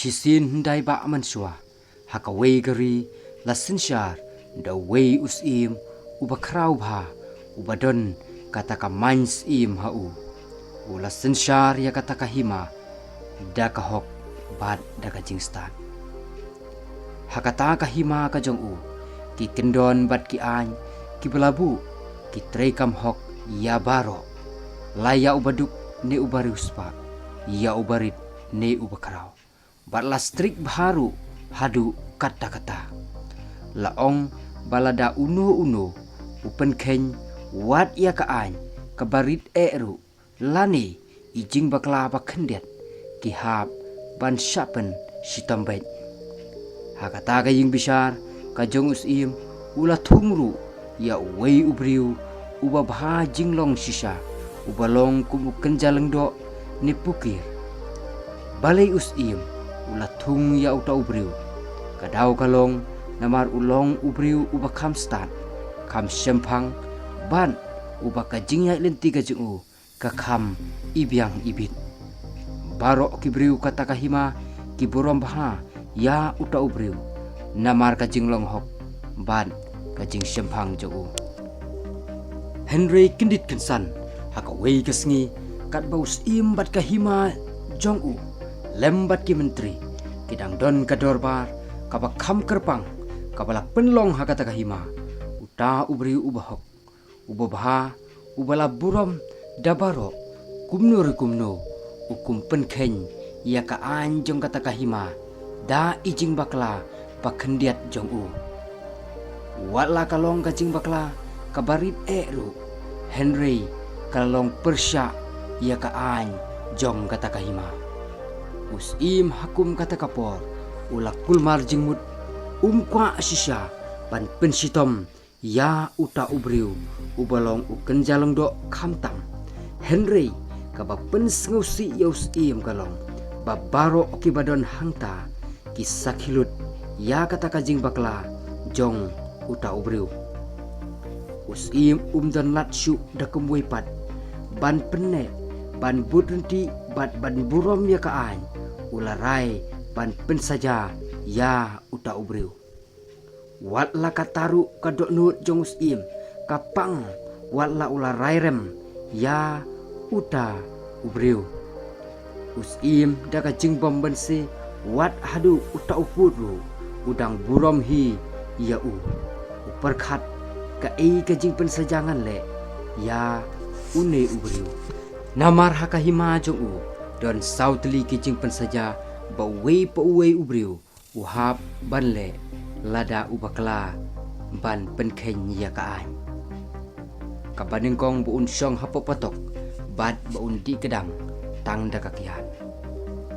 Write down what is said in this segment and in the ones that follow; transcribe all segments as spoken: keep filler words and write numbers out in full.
Shisien hyndai bah mynshuwa, ha kawei ka ri la synshar da uwei u syiem uba khraw bha, uba don kata ka main syiem ha u. U la synshar ïa kata ka hima da ka hok bad da ka jingstad. Ha kata ka hima ka jong u, ki kyndon bad ki aiñ kiba la buh ki treikam hok ïa baroh, la ïa uba duk ne uba riewspah, ïa uba rit ne uba khraw. Bad la strik bha ruh haduh katta katta. La ong ba lada uno uno u pynkheiñ wat ïa ka aiñ kaba rit eh ruh, lane i jingbakla ba khyndiat, ki hap ban shah pynshitom beit. Ha kata ka ïing bishar ka jong u syiem, u la thung ruh ïa uwei u briew uba bha jinglong shisha, uba long kum u kynja lyngdoh ne pukir. Balei u syiem u la thung ïa uta u briew? Ka daw ka long namar u long u briew uba kham stad, kham shemphang, bad uba ka jingïaid lynti ka jong u ka kham ibiang ibit. Baroh ki briew kata ka hima ki burom bha ïa uta u briew namar ka jinglong hok bad ka jingshemphang jong u. Hynrei kyndit kynsan, ha kawei ka sngi, katba u syiem bad ka hima jong u lem bad ki myntri, ki dang don ka dorbar kaba kham kyrpang kaba la pynlong ha kata ka hima, uta u briew uba hok, uba bha, uba la burom da baroh, kumno re kumno u kum pynkheiñ ïa ka aiñ jong kata ka hima da i jingbakla ba khyndiat jong u. Wat la ka long ka jingbakla kaba rit eh ruh, hynrei ka long pyrshah ïa ka aiñ jong kata ka hima. U syiem ha kum kata ka por u la kulmar jingmut, um kwah shisha ban pynshitom ïa uta u briew uba long u kynja lyngdoh khamtam. Hynrei kaba pynsngewsih ïa u syiem ka long ba baroh kiba don hangta ki sakhi lut ïa kata ka jingbakla jong uta u briew. U syiem um don lad shuh da kumwei pat ban pynneh, ban bud rynti bad ban burom ïa ka aiñ. U la rai ban pynsaja ïa uta u briew. Wat la kata ruh ka dohnud jong u syiem ka pang, wat la u la rai rem ïa uta u briew. U syiem da ka jingbym bynse, wat haduh uta u pud ruh u dang burom hi ïa u. U pyrkhat kaei ka jingpynsaja ngan leh ïa une u briew. Namar ha ka hima jong u don saw tylli ki jingpynsaja ba uwei pa uwei u briew u hap ban leh lada u bakla ban pynkheiñ ïa ka aiñ. Kaba nyngkong, ba un shong hapoh patok bad ba un dih kdang tang da ka kiad.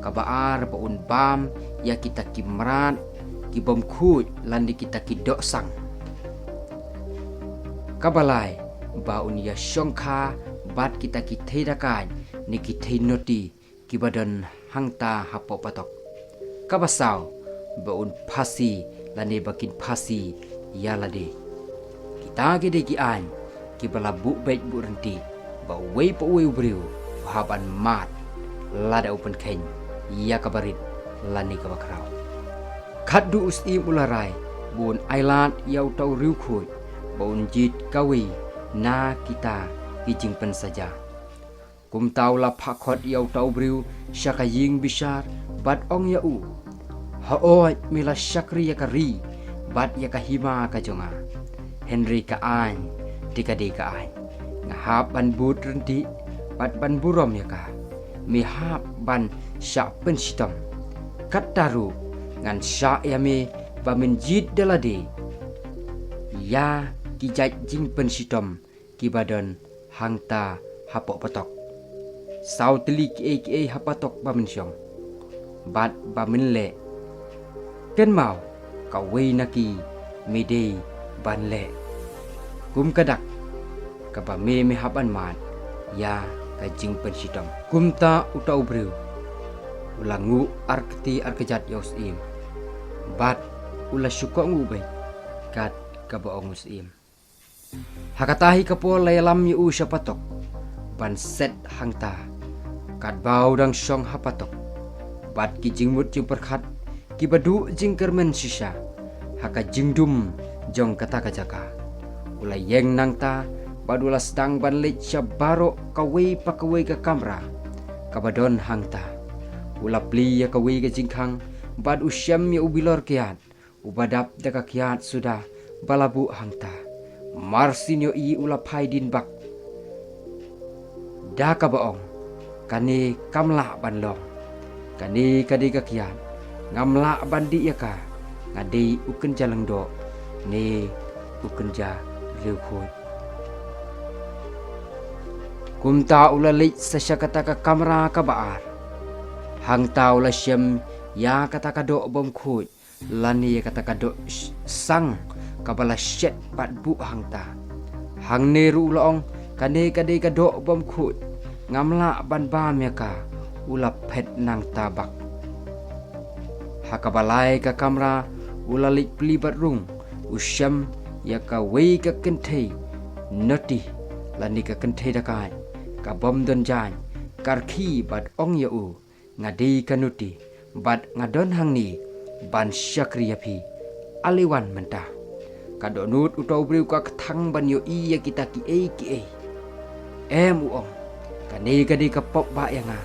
Kaba ar, ba un bam ïa kita ki mrad ki bym khuid lane kita ki dohsang. Kaba lai, ba un ïa shongkha bad kita ki thei dakaid ne ki thei noti kiba don hangta hapoh patok. Kaba saw, ba un phasi lane ba kin phasi ïa lade. Kita ki dei ki aiñ kiba la buh beit buh rynti ba uwei pa uwei u briew u hap ban mad lada u pynkheiñ ïa kaba rit lane kaba khraw. Khatduh u syiem u la rai ba un ailad ïa uta u riewkhuid ba un jied kawei na kita ki jingpynsaja. Kumta u la phah khot ïa uta u briew sha ka ïing bishar bad ong ïa u, "Hooid, me la shakri ïa ka ri bad ïa ka hima ka jong nga, hynrei ka aiñ te ka dei ka aiñ. Nga hap ban bud rynti bad ban burom ïa ka. Me hap ban shah pynshitom. Katta ruh ngan shah ïa me ba men jied da lade ïa ki jait jingpynshitom kiba don hangta hapoh patok. Saw tylli kiei kiei ha patok ba men shong bad ba men leh. Kynmaw, kawei na ki me dei ban leh. Kum ka dak kaba me me hap ban mad ïa ka jingpynshitom." Kumta uta u briew u la nguh arkti arkjat ïa u syiem bad u la shu kohnguh beit kat kaba ong u syiem. Ha kata hi ka por la ïalam ïa u sha patok ban set hangta. Katba u dang shong ha patok, bad ki jingmut jingpyrkhat kiba duh jingkyrmen shisha ha ka jingdum jong kata ka jaka. U la ïeng nangta bad u la sdang ban leit sha baroh kawei pa kawei ka kamra kaba don hangta. U la plie ïa kawei ka jingkhang bad u shem ïa u bilor kiad uba dap da ka kiad suda ba la buh hangta. Marsien ïohi u la phai dien bak da kaba ong, "Kane kam lah ban long. Kane ka dei ka kiad. Ngam lah ban dih ïa ka. Nga dei u kynja lyngdoh ne u kynja riewkhuid." Kumta u la leit sa sha kata ka kamra kaba ar. Hangta u la shem ïa kata ka doh bym khuid lane ïa kata ka doh sh-, sang kaba la shet bad buh hangta. Hangne ruh u la ong, "Kane ka dei ka doh bym khuid. Ngam lah ban bam ïa ka." U la phet nangta bak. Ha kaba lai ka kamra u la leit plie bad rung, u shem ïa kawei ka kynthei noti lane ka kynthei dakaid ka bym don jaiñ, ka rkhie bad ong ïa u, "Nga dei ka noti bad nga don hangne ban shakri ïa phi. Ale wan mynta." Ka dohnud uta u briew ka kthang ban ïohi ïa kita kiei kiei. Em, u ong, "Kane ka dei ka pop bah ïa nga.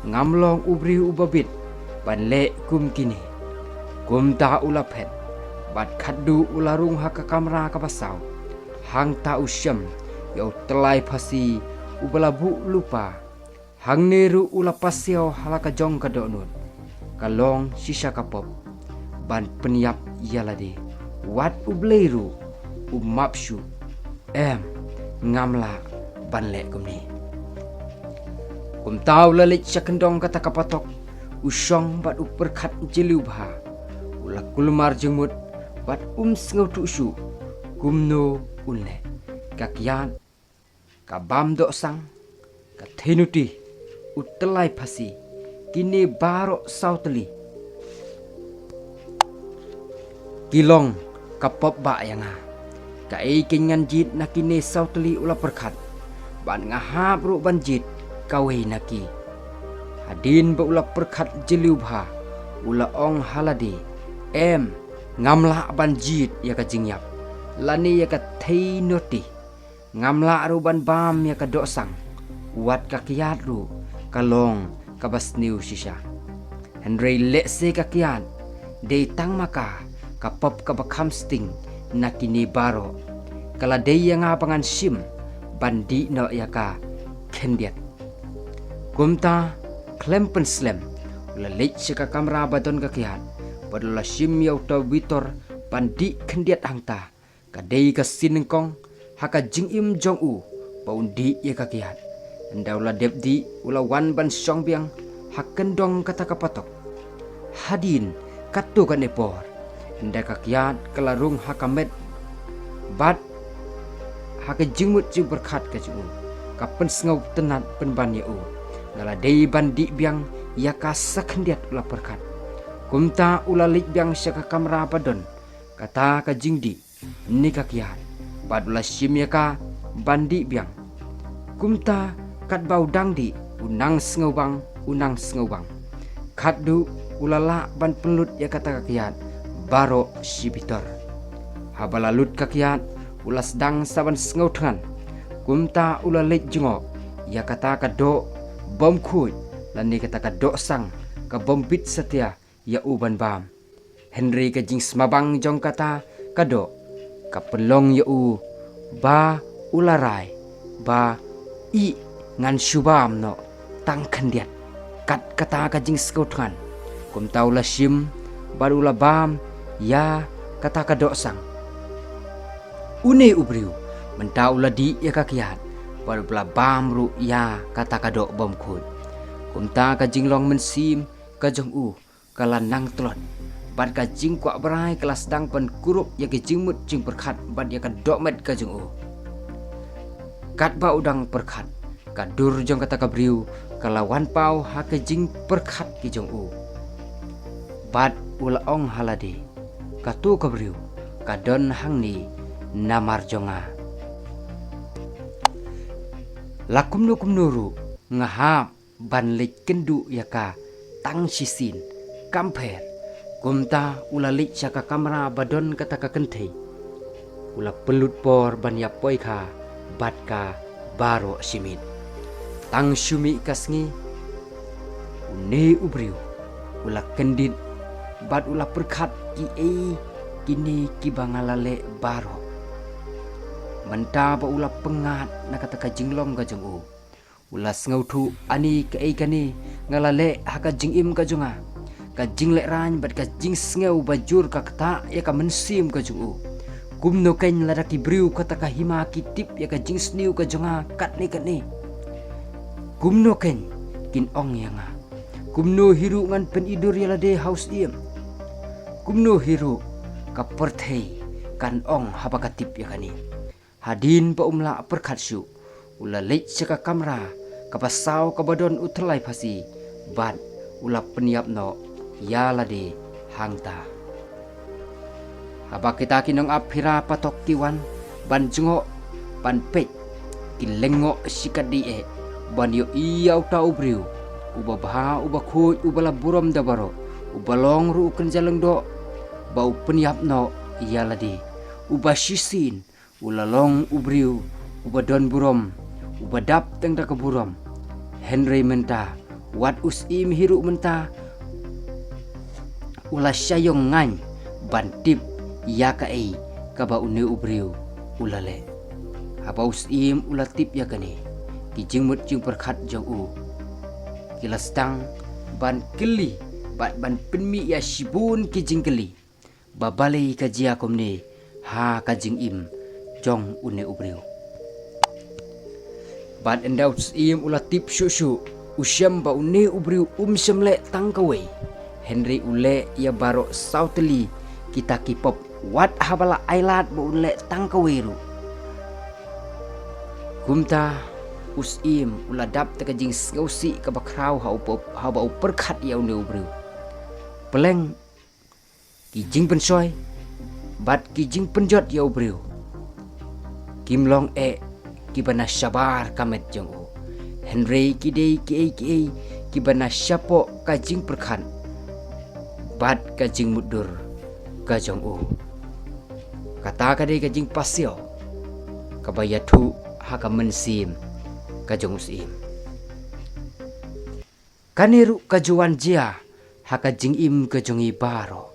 Ngam long u briew uba bit ban leh kum kine." Kumta u la phet bad khatduh u la rung ha ka kamra kaba saw. Hangta u shem ïa u tyllai phasi uba la buh lypa. Hangne ruh u la pasiaw ha la ka jong ka dohnud. Ka long shisha ka pop ban pynïap ïa lade. Wat U Blei ruh u map shuh. Em, ngam lah ban leh kumne. Kumta u la leit sha kyndong kata ka patok, u shong bad u pyrkhat jylliew bha. U la kulmar jingmut bad um sngewthuh shuh kumno un leh. Ka kiad ka bam doh sang, ka thei noti, u tyllai phasi, kine baroh saw tylli ki long ka pop bah ïa nga. Kaei kein ngan jied na kine saw tylli, u la pyrkhat, bad nga hap ruh ban jied kawei na ki. Hadien ba u la pyrkhat jylliew bha, u la ong ha lade, "Em, ngam lah ban jied ïa ka jingïap lane ïa ka thei noti. Ngam lah ruh ban bam ïa ka doh sang. Wat ka kiad ruh ka long kaba sniew shisha. Hynrei lehse ka kiad dei tang ma ka ka pop kaba kham sting na kine baroh. Ka la dei ïa nga ba ngan shim ban dih noh ïa ka khyndiat." Kumta khlem pynslem u la leit sha ka kamra ba don ka kiad bad u la shim ïa uta u bitor ban dih khyndiat hangta. Ka dei ka sien nyngkong ha ka jingim jong u ba un dih ïa ka kiad. Ynda u la dep dih u la wan ban shong biang ha kyndong kata ka patok. Hadien katto katne por, ynda ka kiad ka la rung ha ka met bad ha ka jingmut jingpyrkhat ka jong u, ka pynsngewtynnat pynban ïa u. Nga la dei ban dih biang ïa ka sa khyndiat, u la pyrkhat. Kumta u la leit biang sha ka kamra ba don kata ka jingdih ne ka kiad bad u la shim ïa ka ban dih biang. Kumta katba u dang dih u nang sngewbang, u nang sngewbang. Khatduh u la lah ban pynlut ïa kata ka kiad baroh shi bitor. Haba la lut ka kiad u la sdang sa ban sngewthngan. Kumta u la leit jngoh ïa kata ka doh bym khuid lane kata ka doh sang ka bym bit satia ïa u ban bam. Hynrei ka jingsmabang jong kata ka doh ka pynlong ïa u ba u la rai ba, "Ïeh, ngan shu bam noh tang khyndiat kat kata ka jingsngewthngan." Kumta u la shim bad u la bam ïa kata ka doh sang. Une u briew mynta u la dih ïa ka kiad bad u la bam ruh ïa kata ka doh bym khuid. Kumta ka jinglong mynsiem ka jong u ka la nang tlot bad ka jingkwah brai ka la sdang ban kurup ïa ka jingmut jingpyrkhat bad ïa ka dohmet ka jong u. Katba u dang pyrkhat, ka dur jong kata ka briew ka la wan paw ha ka jingpyrkhat ki jong u. Bad u la ong ha lade, "Kato ka briew ka don hangne namar jong nga. La kumno kumno ruh nga hap ban leit kynduh ïa ka tang shisien, kam pher. Kumta u la leit sha ka kamra ba don kata ka kynthei. U la pynlut por ban ïa poi kha bad ka baroh shi miet. Tang shu mih ka sngi, une u briew u la kyndit bad u la pyrkhat kiei kine kiba nga la leh baroh. Mynta ba u la pyngngad na kata ka jinglong ka jong u, u la sngewthuh, ani kaei kane nga la leh ha ka jingim ka jong nga? Ka jinglehraiñ bad ka jingsngew ba jur ka ktah ïa ka mynsiem ka jong u. Kumno kein lada ki briew kata ka hima ki tip ïa ka jingsniew ka jong nga katne katne? Kumno kein kin ong ïa nga? Kumno hi ruh ngan pyni dur ïa lade ha u syiem? Kumno hi ruh ka pyrthei kan ong haba ka tip ïa kane? Hadien ba um lah pyrkhat shuh, u la leit sha ka kamra kaba saw kaba don u thyllai phasi bad u la pynïap noh ïa lade hangta. Haba kita ki nongap phira patok ki wan ban jngoh ban peit, ki lyngngoh shikatdei eh ban ïohi ïa uta u briew uba bha, uba khuid, uba la burom da baroh, uba long ruh u kynja lyngdoh ba u pynïap noh ïa lade, uba shisien u la long u briew uba don burom, uba dap tang da ka burom. Hynrei mynta, wat u syiem hi ruh mynta u la shah ïong ngaiñ ban tip ïa kaei kaba une u briew u la leh. Haba u syiem u la tip ïa kane, ki jingmut jingpyrkhat jong u ki la sdang ban kylli bad ban pynmih ïa shibun ki jingkylli ba balei ka jia kumne ha ka jingim jong une u briew. Bad ynda u syiem u la tip shuh shuh, u shem ba une u briew um shym leh tang kawei, hynrei u leh ïa baroh saw tylli kita ki pop, wat haba la ailad ba un leh tang kawei ruh. Kumta u syiem u la dap da ka jingsngewsih kaba khraw ha u pop, haba u pyrkhat ïa une u briew. Pleng ki jingpynshoi bad ki jingpynjot ïa u briew kim long eh kiba na shabar ka met jong u, hynrei ki dei kiei kiei kiba na shapoh ka jingpyrkhat bad ka jingmutdur ka jong u. Kata ka dei ka jingpasiaw kaba ïathuh ha ka mynsiem ka jong u syiem. Kane ruh ka ju wan jia ha ka jingim ka jong ngi baroh.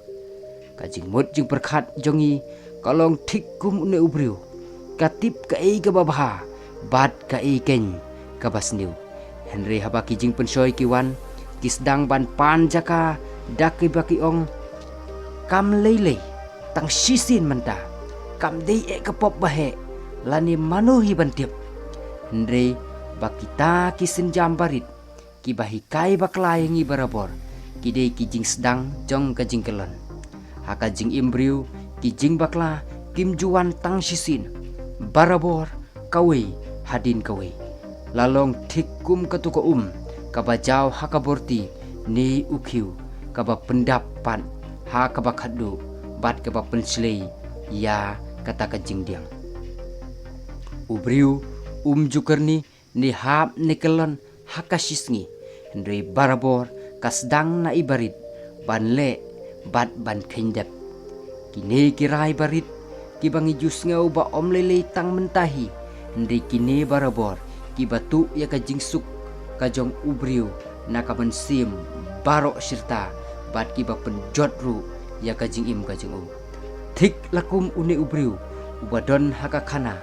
Ka jingmut jingpyrkhat jong ngi ka long thik kum une u briew, ka tip kaei kaba bha bad kaei keiñ kaba sniew. Hynrei haba ki jingpynshoi ki wan, ki sdang ban pan jaka da kiba ki ong, kam lei lei, tang shisien mynta, kam dei eh ka pop ba heh, lane mano hi ban tip. Hynrei ba kita ki sienjam barit kiba hikai bakla ïa ngi barabor ki dei ki jingsdang jong ka jingkyllon. Ha ka jingim briew, ki jingbakla kim ju wan tang shisien, barabor kawei hadien kawei. La long thik kum katu ka um kaba jaw ha ka borti ne u khiew kaba pyndap pat ha kaba khatduh bad kaba pynshlei ïa kata ka jingdiang. U briew um ju kyrni ne hap ne kyllon ha ka shisngi, hynrei barabor ka sdang na i barit ban leh bad ban kheiñ dep. Kine ki rai barit kiba ngi ju sngew ba ym lei lei tang mynta hi, hynrei kine barabor kiba tuh ïa ka jingsuk ka jong u briew na ka mynsiem baroh shirta bad kiba pynjot ruh ïa ka jingim ka jong u. Thik la kum une u briew uba don ha ka khana,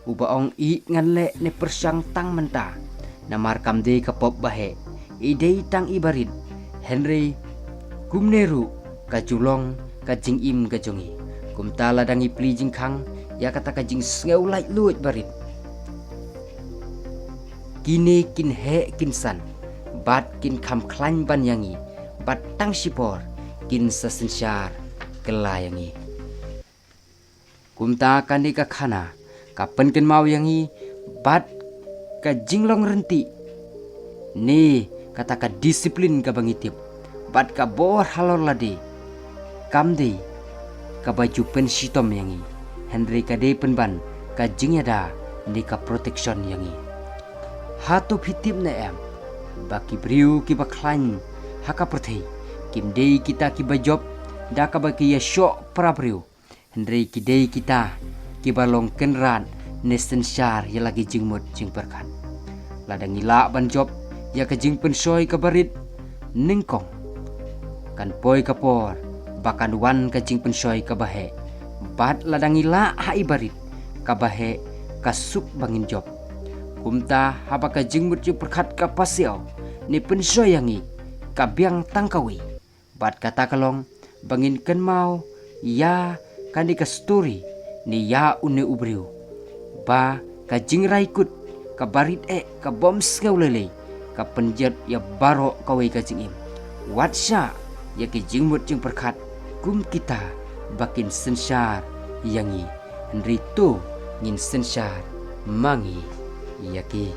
uba ong, ïeit ngan leh ne pyrshang tang mynta, namar kam dei ka pop ba heh, i dei tang i barit. Hynrei kumne ruh ka ju long ka jingim ka jong ngi. Kumta lada ngi plie jingkhang ïa kata ka jingsngew laitluid barit, kine kin heh kin san bad kin kham khlaiñ ban ïa ngi, bad tang shipor kin sa synshar kylla ïa ngi. Kumta kane ka khana ka pynkynmaw ïa ngi bad ka jinglong rynti ne kata ka disiplin kaba ngi tip bad ka bor halor lade, kam dei kaba ju pynshitom ïa ngi, hynrei ka dei pynban ka jingïada ne ka protection ïa ngi. Hato phi tip ne em, ba ki briew kiba khlaiñ ha ka pyrthei kim dei kita kiba jop da kaba ki ïashoh para briew, hynrei ki dei kita kiba long kynrad ne synshar ïa la ki jingmut jingpyrkhat. Lada ngi lah ban jop ïa ka jingpynshoi kaba rit, nyngkong kan poi ka por ba kan wan ka jingpynshoi kaba heh. Bad lada ngi lah ha i barit, kaba heh ka suk ba ngin jop. Kumta haba ka jingmut jingpyrkhat ka pasiaw ne pynshoi ïa ngi, ka biang tang kawei. Bad kata ka long ba ngin kynmaw ïa kane ka story ne ïa une u briew, ba ka jingrai kut kaba rit eh, ka bym sngew lei lei, ka pynjot ïa baroh kawei ka jingim. Wat shah ïa ki jingmut jingpyrkhat kum kita ba kin synshar ïa ngi, hynrei to ngin synshar ma ngi ïa ki.